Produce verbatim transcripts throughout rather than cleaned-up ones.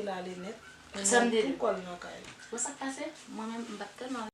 Ale nèt. Sa m te di. Tou kòl nan kay. Bon, sa k pase? Mwen menm, m pa t tèlman.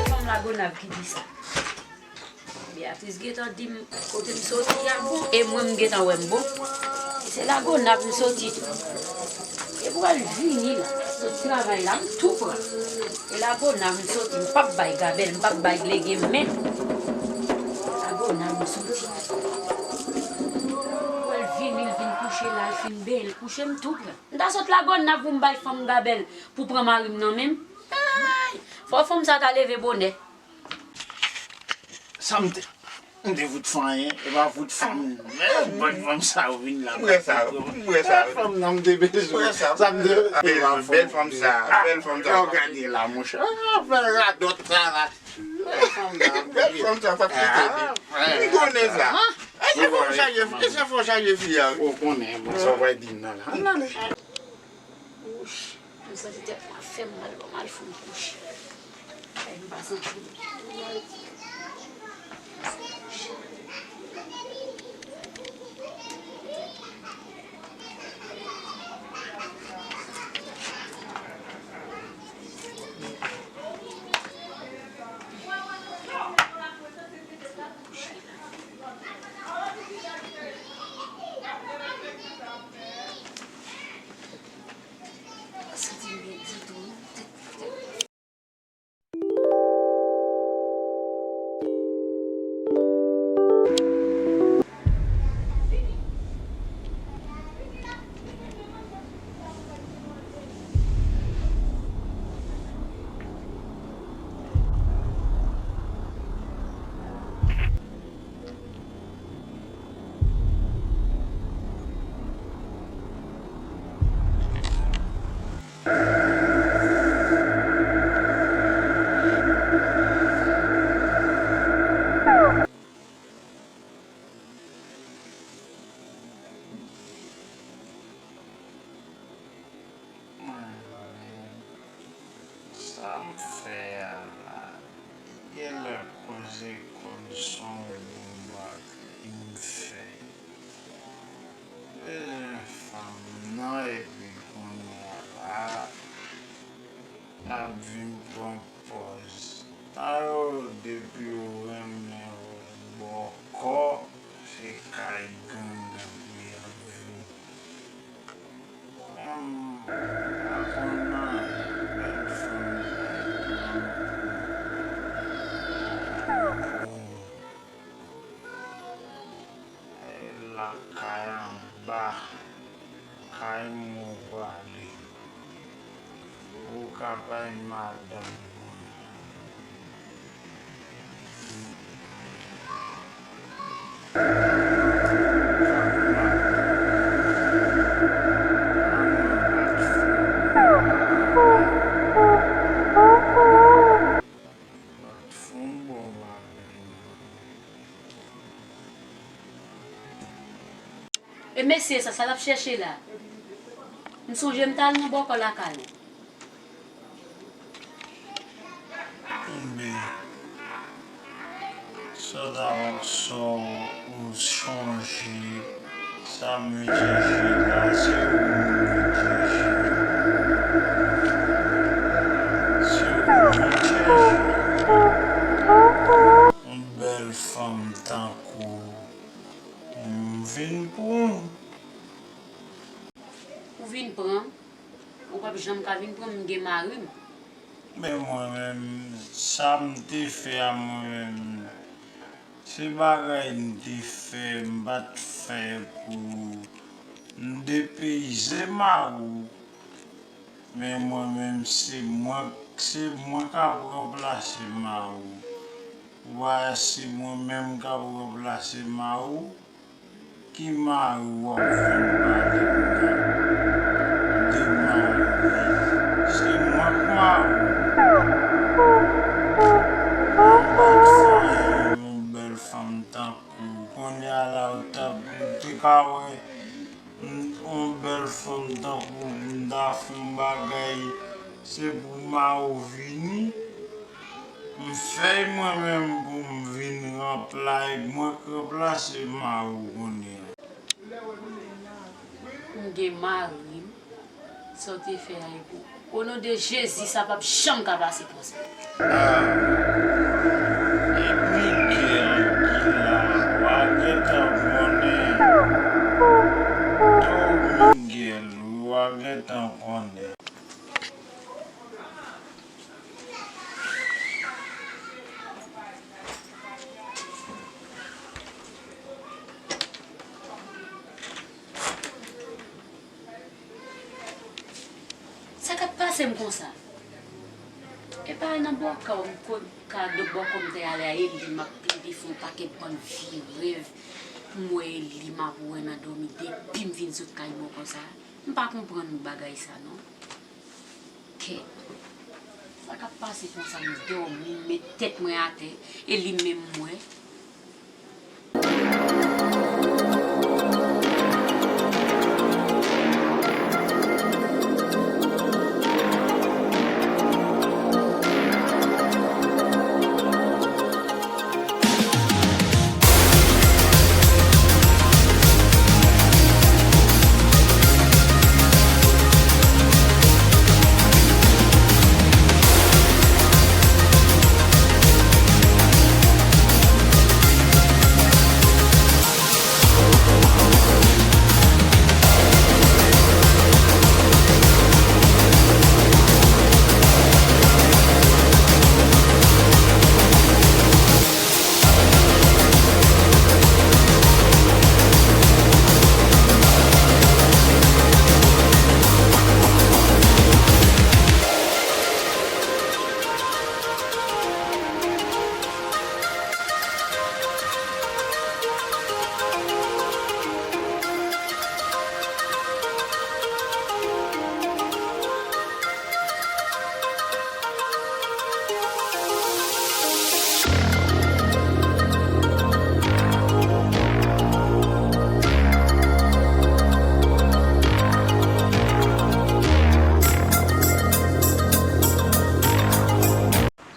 Fanm Lagonav ki di sa. Beatrice gentan di m kote m soti a bon, e mwen m gentan wè m bon. Se Lagonav m soti tou. E pou al vini la, sot travay la, m tou pran. E Lagonav m soti, m p ap bay gabèl, m p ap bay lege men. Lagonav m soti. Pou al vini, l vin kouche la, l fin benyen, l kouche, m tou pran. M ta sot Lagonav pou m bay fanm gabèl, pou pran mari m nan men m. Ay! Fò fanm sa ta leve bonè. Sa m te, m te fout fè anyen, e pa fout fanm. Men bèl fanm sa yo vin la. M wè sa, m wè sa. Bèl fanm nan m te bezwen. M wè sa. Sa m te, e pa bèl fanm sa, bèl fanm sa. Yo gade la, monchè. Ah, fè radòt sa la. Bèl fanm nan, bèl fanm sa, pa trete li. M konnen sa. E se fò chaje, e se fò chaje fi a. Ou konnen, bon, sa w pral di m nan la. Ann ale. Wouch, m santi tèt mwen ap fè m mal, ban m al fout m kouche. Ay, m pa santi m. Pa santi m byen ditou non. Mwen menm, sa m fè a la, genlè koze kòm se yon bon bagay m fè. Bezwen fanm nan, epi kounye a la, l ap vin pran pòz sa yo, depi yo renmen yo bòkò, se kay gangan pou y ap vin. Fanm pa konn anyen, bèl fanm sa yo pran pou, pou, pou, lakay anba, kay mwen prale. Ou ka bay madanm mwen. E mesye sa, sa l ap chèche la? M sonje m t al nan bòkò lakay ou. Ebyen, sa ta sa w sonje, sa m vin chèche la, se ou m vin chèche. Se ou m vin chèche. Yon bèl fanm tankou w. M vin pran w. Ou vin pran m? Ou p ap janm ka vin pran m, m gen mari m. Men mwen menm, sa m te fè a mwen menm, Se bagay m te fè, m pa t fè pou m depeyize Mawou. Men mwen menm, se mwen, se mwen k ap ranplase Mawou. Ou pa wè se mwen menm k ap ranplase Mawou? Ki Mawou w ap vin pale m de Mawou? Se mwen k Mawou. Mwen pa t fè yon bèl fanm tankou w. Kounye a la, ou t ap, ou te ka wè m, yon bèl fanm tankou w, m ta fè yon bagay, se pou Mawou vini. M fè y mwen menm pou m vin ranpla-, mwen k ranplase Mawou kounye a. M gen mari m, sa w te fè a e pou. O non de Jezi, sa p ap janm ka pase konsa. Ah, e Miguel ki la, w a gentan konnen. Oh, Miguel, wi, w a gentan konnen. Sa k ap pase m konsa? E pa nan bòkò m ko-, ka do bòkò m te ale a, e li m ap plede fè yon pakèt bann vye rèv. M wè e li m ap wè nan dòmi depi m fin sot kay bòkò sa. M pa konprann bagay sa non. Kèt. Sa k ap pase konsa, m dòmi, m met tèt mwen atè, e li menm m wè.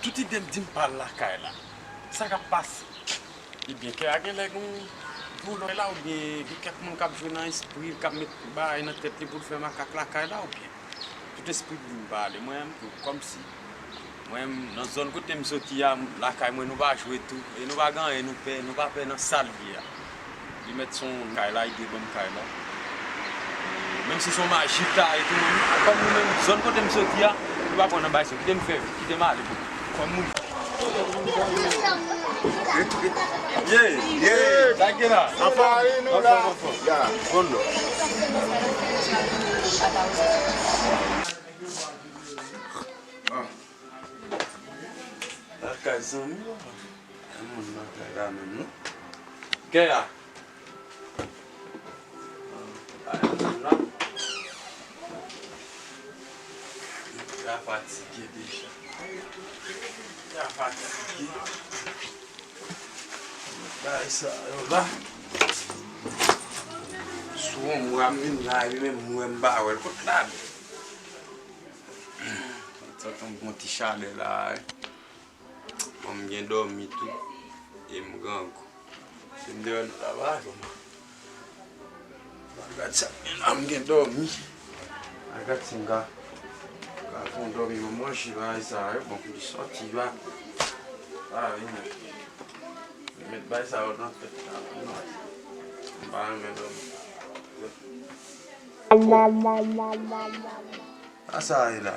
Tout ide m di m pa al lakay la. Sa k ap pase? Ebyen, kè a genlè gen yon doulè la, oubyen gen kèk moun k ap jwe nan espri l, k ap met bagay nan tèt li pou l fè makak lakay la, oubyen tout espri di m pa ale. Mwen menm tou, kòmsi mwen menm, nan zòn kote m soti a, lakay mwen, nou pa jwe tou, e nou pa gen anyen, nou pè, nou pa pè nan sa l ye a. Li mèt se yon kay la, li dwe ban m kay la. E menm si se yon maji ta ye tou, men kòm nou menm, zòn kote m soti a, nou pa kwè nan bagay sa yo. Kite m fè vi, kite m ale. Kòm moun. Ye, ye, sa gen la? Anfòm, anfòm, anfòm. Ya. Bon, non. Ah. Lakay zanmi yo. Gen moun lakay la menm, non? Kè a. Ay, moun la. Deja fatige deja. Deja fatige. Bagay sa yo la. Sou yon mwa m vin la, epi menm mwen m pa wè l. Kot l ale? Santi yon bon ti chalè la, wi. Bon, m byen dòmi tou. E m grangou. Si m deyò nan la, pa jwenn. Gad sa m gen la, m gen dòmi. Gad si m ka, ka fè yon dòmi, mwen manje bagay sa yo. Bon, pou li sòti, pa, pa vini. Met bagay sa yo nan tèt la, non. M pa renmen dòmi. Sa sa ye la?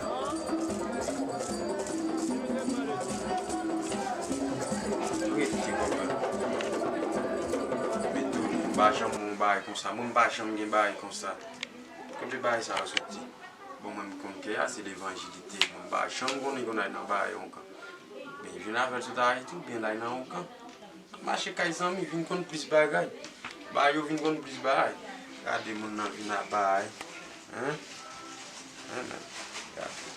Rete, papa. Pa janm wè yon bagay konsa. Mwen, m pa janm gen bagay konsa. Kote bagay sa yo soti? Bon, mwen, m konn kè a, se levanjil li te ye. Mwen, m pa janm konnen konn al nan bagay yon kan. Men vin avè l sot Ayiti, oubyen l al nan yon kan. Mache kay zanmi, vin konn plis bagay. Ba yo vin konn plis bagay. Gade moun nan vin aba, hein? Hein, men, gade.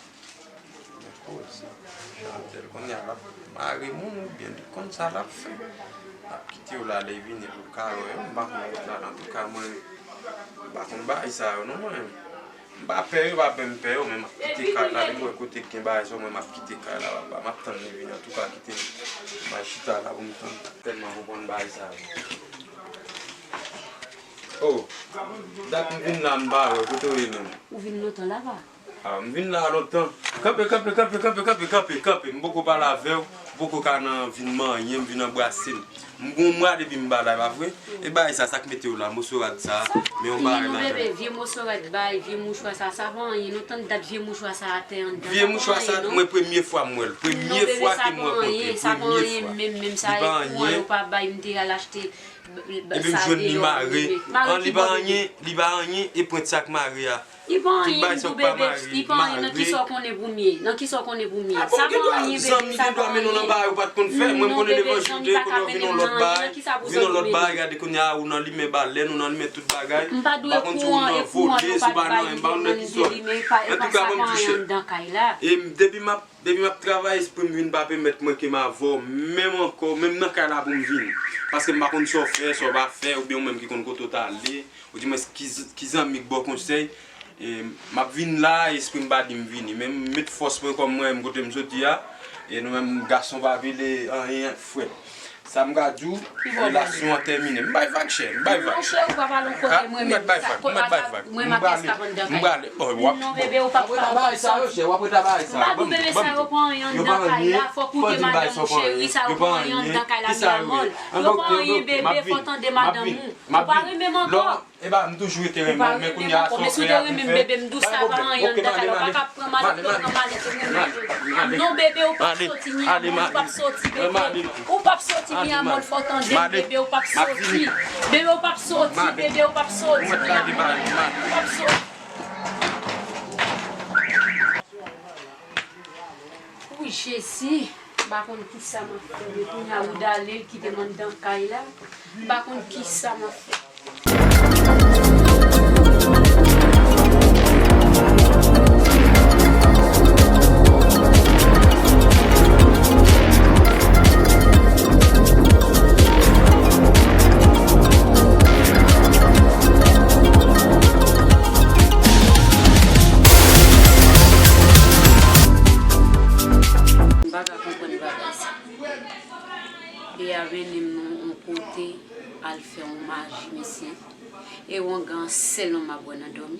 Men koze. Chantèl, kounye a l ap mare moun oubyen li konn sa l ap fè. L ap kite yo la, lè vini, l ka wè, m pa konn kote l al. Antouka, mwen, m pa konn bagay sa yo, non, mwen. M pa pè yo, pa pè m pè yo, men m ap kite kay la. Depi m wè kote k gen bagay sa, mwen m ap kite kay la, papa. M ap tann li vini, antouka, kite m. M al chita la pou m tann. Tèlman konprann bagay sa yo. Oh, dat m vin la, m pa wè. Kote w ye menm? Ou vin lontan la, pa? Ah, m vin la lontan. Kanpe, kanpe, kanpe, kanpe, kanpe, kanpe, kanpe. M poko pale avè w, m poko ka nan vin manyen, m vin anbrase m. M gon mwa depi m pa la, e pa vre? E bagay sa, sa k mete w la, moso rad sa, men yon bagay ladan. Non, bebe, vye moso rad bay, vye mouchwa sa, sa pa anyen. Nou tann dat vye mouchwa sa atè anndan. Vye mouchwa sa, mwen, premye fwa m wè l. Premye fwa ke m rankontre l. Premye fwa. Menm, menm sa, e kouran yo pa bay, m te al achte. Epi m jwenn li mare. An, li pa anyen, li pa anyen, e pwent sa k mare a. Li pa anyen tou, bebe, li pa anyen. Nan kisa w konnen pou m ye? Nan kisa w konnen pou m ye? Sa pa anyen, bebe, sa pa anyen. Zanmi gen dwa mennen w nan bagay ou pa t konn fè. Mwen, m konnen levanjil de, kounye a w vin yon lòt bagay, vin yon lòt bagay, gade kounye a, ou nan limen balèn, ou nan limen tout bagay. M pa dwe kouran, e kouran yo pa t bay m pou m annik limen, e pa, e pa sa pa anyen anndan kay la. E m, depi m ap Depi m ap travay, espri m vin pa pèmèt mwen ke m avè w menm ankò, menm nan kay la pou m vini. Paske m pa konn sa w fè, sa w pa fè, oubyen ou menm ki konn kote w t ale, oudimwens ki, ki zanmi k ba w konsèy. E, m ap vin la, espri m pa di m vini. Men m met fòs mwen kòm mwen menm kote m soti a. E nou menm gason pa vle anyen frèt. Sa m ka di w, relasyon an tèmine. M bay vag, chè, m bay vag. Monchè, ou pa pale yon kote mwen menm. M mèt bay vag, m mèt bay vag. Mwen m ap estab anndan kay la. M prale, oh, w ap. Non, bebe, ou p ap, ou p ap soti. M pa di w bebe sa yo pa anyen anndan kay la. Fòk ou te madanm ou, cheri, sa yo pa anyen anndan kay la, mi amor. Yo pa anyen, bebe, fò w tande madanm ou. Ou pa renmen m ankò. Eba, m toujou rete renmen w, men kounye a sa w fè a ki fè. Ou pa renmen m ankò, men si w te renmen m, bebe, m di w sa pa anyen anndan kay la. Ou pa ka pran malèt, pran malèt, ou renmen m. Non, bebe, ou p ap soti, mi amor, ou p ap soti, bebe. Ou p ap soti, mi amor, fò w tande m, bebe, ou p ap soti. Bebe, ou p ap soti, bebe, ou p ap soti, mi amor. Ou p ap soti. Wi, Jezi, m pa konn kisa m ap fè, men kounye a Wouda ale, l kite m anndan kay la. M pa konn kisa m ap fè. M pa ka konprann bagay sa. Bea mennen m nan yon kote, al fè yon maji, mesye. E wongan an sèlman m ap wè nan dòmi.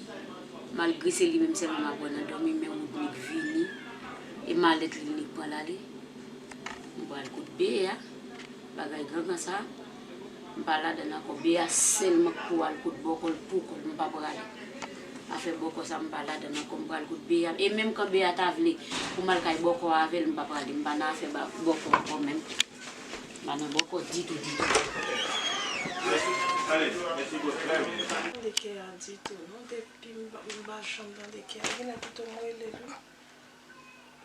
Malgre se li menm sèlman m ap wè nan dòmi, men Woodnick vini. E malèt li, li pran l ale. M pral kot Bea. Bagay gangan sa. M pa ladann ankò. Bea sèlman k pou al kot bòkò l pou kò l, m pa prale. Afè bòkò sa, m pa ladann ankò, m pral kot Bea. E menm kan Bea ta vle pou m al kay bòkò avè l, m pa prale. M pa nan afè ba-, bòkò ankò menm. M pa nan bòkò ditou, ditou. Tande kè a ditou, non. Depi m pa, m pa janm tande kè a. Genlè pito m rele l, wi.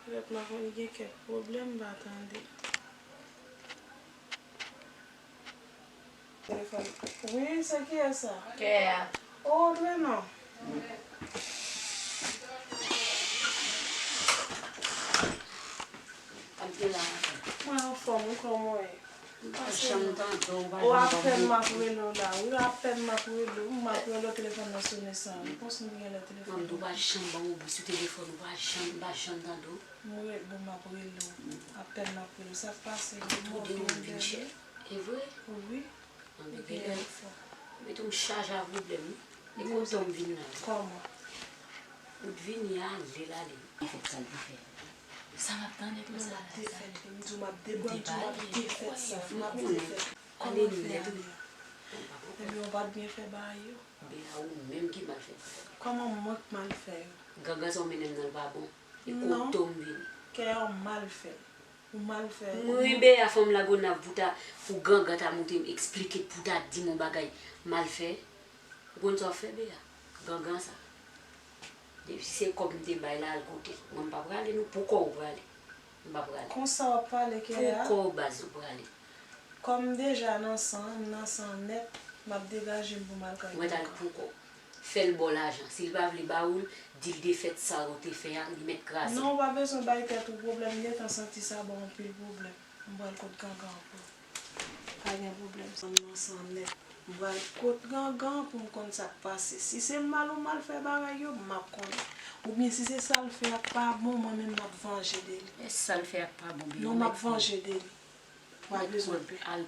Petèt m ap vin gen kèk pwoblèm, m pa tande. Telefòn. Wi, se kiyès sa? Kè a. O, Dwena. Mwen anfòm, wi, kòman w ye? M pa janm tande w, ou pa janm ban m repons. O, apèn m ap rele w la, wi, apèn m ap rele w, m ap rele w, telefòn nan sone san repons, m genlè telefòn nan. Mwen, m di w pa janm ban m repons sou telefòn, ou pa janm, m pa janm tande w. M re-, bon, m ap rele w. Apèn m ap rele w. Sa k pase? Gen mòg ki vin dèyè? E vre? Wi. Anben, genlè ou mete m chaje a pwoblèm, wi. E kote w m vin la? Kòman? Ou t vini a, l ale. Sa m ap tande pou sa la, sa. M di w m ap debwale, m di w m ap defèt sa, m ap defèt. Kòman fè ale a? Ebyen, ou pa t byen fè bagay yo. Bea, ou menm ki mal fè bagay. Kòman mwen k mal fè yo? Gangan sa w mennen m nan l pa bon. E kote w m vini. Kè a w mal fè l. Ou mal fè. Mwen, Bea, fanm Lagonav, pou ta, pou gangan ta montre m, eksplike, pou ta di m yon bagay m al fè. Ou konn sa w ap fè, Bea? Gangan sa. Depi si se kòb m te bay la, al kote l. Mwen, m pa prale, non. Pou kò w prale. M pa prale. Konsa w ap pale, Keya? Pou kò w, baz, ou prale. Kòm m deja nan san an, m nan san an nèt, m ap degaje m pou m al kay Mwen, t al pou kò w. Fè l ba w lajan. Si l pa vle ba ou l, di l defèt sa ou te fè a, li mèt kraze. Non, ou pa bezwen bay tèt ou pwoblèm, m gentan santi sa ba w anpil pwoblèm. M pral kot gangan pou. Pa gen pwoblèm, san nan san nèt. M pral kot gangan pou m konn sa k pase. Si se mal ou mal fè bagay yo, m ap konnen. Oubyen si se sa l fè a k pa bon, mwen menm m ap vanje de li. E sa l fè a k pa bon, Bea. Non, m ap vanje de li. Al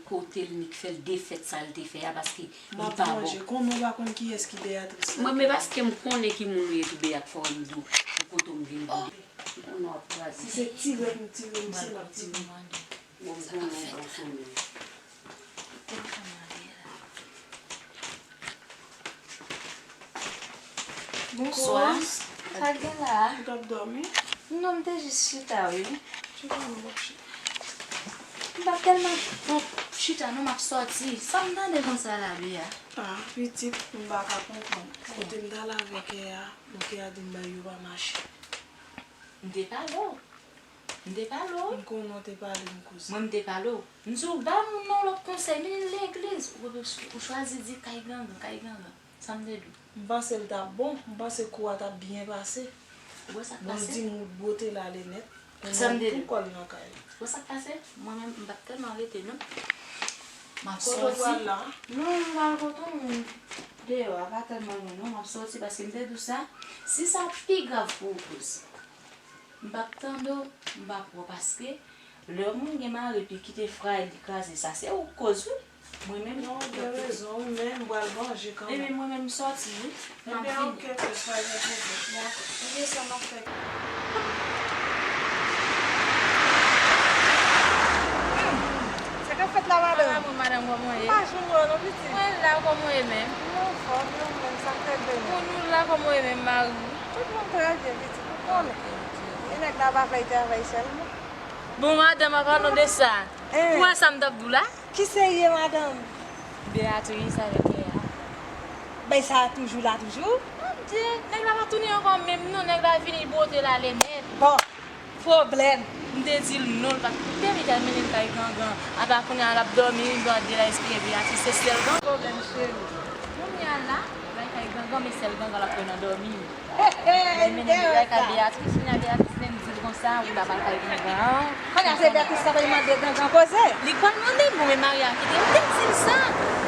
kote l, nik fè l defèt sa l te fè a, paske li pa bon. M ap vanje. Kòman w pa konn kiyès ki Beyatris la? Mwen, men paske m konnen ki moun ou ye tou, Bea, k fè w di w, ou kote w m vin goude. M konnen w ap kraze. Si se tire pou m tire, m se m ap tire. Bon, m konnen w pran somèy. Bonswa. Sa k gen la a? Ou t ap dòmi? Non, m te jis chita, wi. Chita, non, m ap chita. M pa tèlman bon chita, non, m ap sòti. Sa m tande konsa la, Bea? Ah, pitit, m pa ka konprann. Kote m t al avè Keya, bon, Keya di m bagay yo pa mache. M te pale w. M te pale w. M konnen w te pale m, kouzin. Mwen, m te pale w. M di w, ba moun nan lòt konsèy, mennen l legliz. Ou, ou, ou chwazi di kay gangan, kay gangan. Sa m te di w? M panse l t ap bon. M panse kou a t ap byen pase. Ou wè sa k pase? Bon, l di m ou t bwote l ale nèt. Sa m te di w? Pou kò l nan kay la. Ou wè sa k pase? Mwen menm, m p ap tèlman rete, non. M ap sòti. Kote w pral la? Non, m pral kote yon moun deyò a, pa tèlman lwen, non. M ap sòti paske m te di w sa. Si sa pi grav pou ou, kouz. M p ap tande w, m p ap wè w, paske lè yon moun gen mari epi kite fray li kraze, sa se ou k koz, wi. Mwen menm, non, ou gen rezon, wi, men m pral vanje kanmenm. Ebyen, mwen menm, m sòti, wi. M ap vini. Ebyen, ok, kouz, pa gen pwoblèm. Dakò. Ebyen, sa m ap fè. Sa k ap fèt la, madanm? Ala mwen, madanm, kòman w ye? M pa jwenn ou non, pitit. Mwen la, kòman w ye menm? M anfòm, non, menm sa k fèt de nou. Pou nou la, kòman w ye menm, mari w? Tout moun trè byen, pitit, ou konnen. E nèg la pa fè travay sèlman. Bon, madanm, an palan de sa, ou wè sa m t ap di w la? Ki serye, madanm? Beyatris avèk Keya. Bay sa a toujou la, toujou? Mon Dye, nèg la pa tounen ankò menm non, nèg la vini bwote l ale nèt. Bon, pwoblèm. M te di l non, l pa t koute, li t al mennen l kay gangan. Apa kounye a l ap dòmi, li dwa de la espere Beyatris, se sèl gangan. Pwoblèm, cheri. Kounye a la, l al kay gangan, men sèl gangan l ap wè nan dòmi. Li mennen l al kay Beyatris, kounye a Beyatris menm di l konsa, wi, l ap al kay gangan. Kounye a se Beyatris k ap al mande gangan koze. Li kwè l mande m, bon, men mari a kite m, m te di l sa.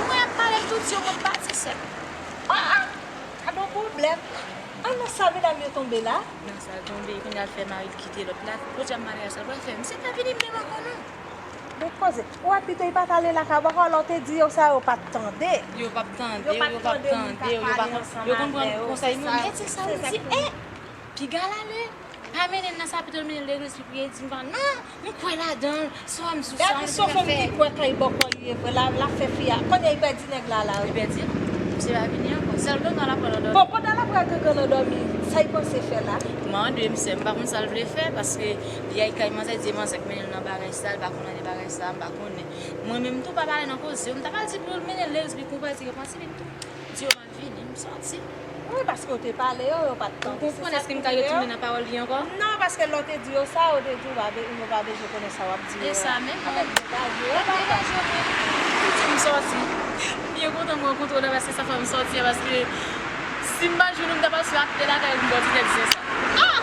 Mwen ap pale m tou di yo mwen pati sèl. Ah, ah, gad yon pwoblèm. An nan sa medam yo tonbe la? Nan sa l tonbe, kounye a l fè mari l kite lòt la. Podyab maryaj sa l pral fè, misye pa vini menm ankò non. Bon koze. Ou wè pito li pa t ale lakay ou ankò, lè w te di yo sa, yo pa t tande. Yo p ap tande w, yo p ap tande w, yo pa konn, yo konn pran konsèy moun. Gete sa w di, e, piga l ale. Pa mennen l nan sapit, mennen l legliz, li priye, di m pa, non, m kwè ladan l, sa w di sa. Gade, se yon fanm ki kwè kay bòkò li ye vre, la, l ap fè fi a. Kounye a, li pèdi nèg la, la, wi. Li pèdi l. Misye pa vini ankò. Sèl gangan l ap wè nan dòmi. Bon, pandan l ap wè gangan nan dòmi, sa l panse fè la? Mande m, sè m, m pa konn sa l vle fè, paske li al kay manzè, di manzè k mennen l nan bagay sa, l pa konn nan bagay sa, m pa konnen. Mwen menm tou pa pale nan koze yo, m ta pral di pou l mennen l legliz, li konprann, li repanti, li tou. Di yo m ap vini, m sòti. Wi, paske w te pale yo, yo pa t tande. Ou konprann, èske m ka retounen nan pawòl li ankò? Non, paske lè w te di yo sa, yo te di w pa be-, yo pa bezwen konnen sa w ap di yo a. E sa menm, mwen. Yo pa degaje w menm. Piti, m sòti. M byen kontan m rankontre w la, paske sa fè m sòti a, paske si m pa t jwenn ou, m ta pral sou akte lakay ou, m ba w ti tèt zen sa. Ah!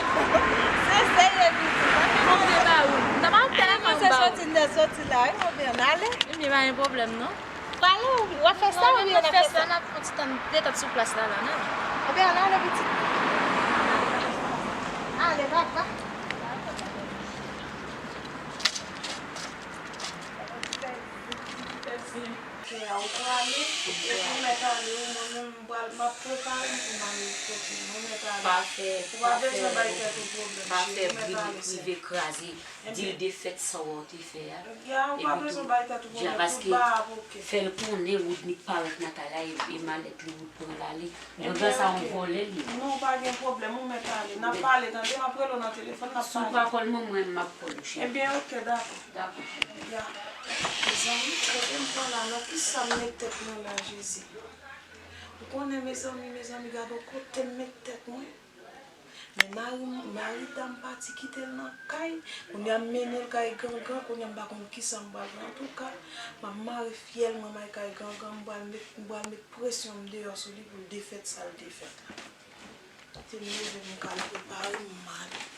Se serye, pitit. Mwen te ba ou. M ta pral tèlman ba ou. Sòti, m te sòti la, wi, mwen byen ale. Ebyen, pa gen pwoblèm, non. Prale, w ap fè sa oubyen n ap fè sa? N ap pran ti tan, detant sou plas la, la, non. Ebyen, ann ale, pitit. Ale, papa. Kè a, ou prale, epi ou mèt ale, wi, mwen menm, m pral, m ap prepare m pou m ale kote m, ou mèt ale. Pa fè, ou pa pa fè, bezwen bay tèt ou pwoblèm, pa cheri, fè ou mèt bri ale, sè. Prive kraze, di l defèt sa w te fè a. Ya, ou pa bezwen bay tèt ou pwoblèm, tout bagay ap oke. Fè l konnen Woodnick parèt nan kay la, e, e malèt li, Wood pran l ale. Ebyen, sa yon vòlè li. Non, pa gen pwoblèm, ou mèt ale. N ap pale, tande, m ap rele w nan telefòn, n ap pale. Si w pa kòl mwen, mwen, m ap kòl ou, cheri. Ebyen, oke, dakò. Dakò. Ya. Mezanmi, kote m pran la, nan kisa m met tèt mwen la, Jezi? Ou konnen, mezanmi, mezanmi, gade kote m met tèt mwen. Men mari, mari dam pati kite l nan kay, kounye a m mennen l kay Gangan, kounye a m pa konn kisa m pral fè. Antouka, m ap mare fyèl mwen, m al kay Gangan, m pral met, m pral met presyon m deyò sou li pou l defèt sa l te fèt la. Te m leve m k al prepare m, m ale.